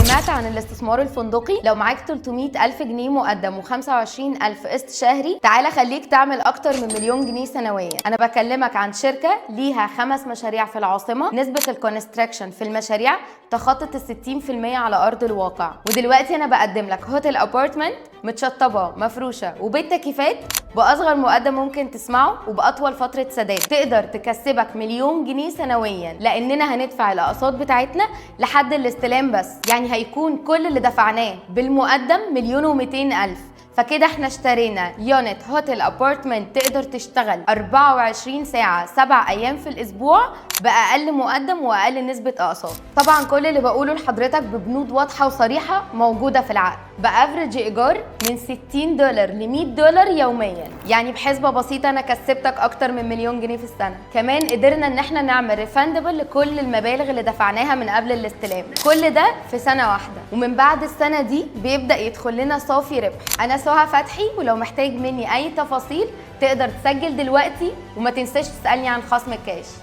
سمعت عن الاستثمار الفندقي؟ لو معاك 300 ألف جنيه مقدم و25 ألف قسط شهري، تعالى خليك تعمل أكتر من مليون جنيه سنويا. أنا بكلمك عن شركة ليها 5 مشاريع في العاصمة، نسبة ال construction في المشاريع تخطت ال 60% على أرض الواقع. ودلوقتي أنا بقدم لك hotel apartment متشطبة مفروشة وبالتكييفات بأصغر مقدم ممكن تسمعه وبأطول فترة سداد، تقدر تكسبك مليون جنيه سنويا، لأننا هندفع الأقساط بتاعتنا لحد الاستلام بس. يعني هيكون كل اللي دفعناه بالمقدم 1,200,000. فكده احنا اشترينا unit hotel apartment تقدر تشتغل 24 ساعة 7 ايام في الاسبوع باقل مقدم واقل نسبة اقساط. طبعا كل اللي بقوله لحضرتك ببنود واضحة وصريحة موجودة في العقد، ب average ايجار من 60 دولار ل 100 دولار يوميا. يعني بحسبة بسيطة انا كسبتك اكتر من مليون جنيه في السنة. كمان قدرنا ان احنا نعمل refundable لكل المبالغ اللي دفعناها من قبل الاستلام، كل ده في سنة واحدة. ومن بعد السنة دي بيبدأ يدخل لنا صافي ربح. انا سهى فتحي، ولو محتاج مني اي تفاصيل تقدر تسجل دلوقتي، وما تنساش تسألني عن خصم الكاش.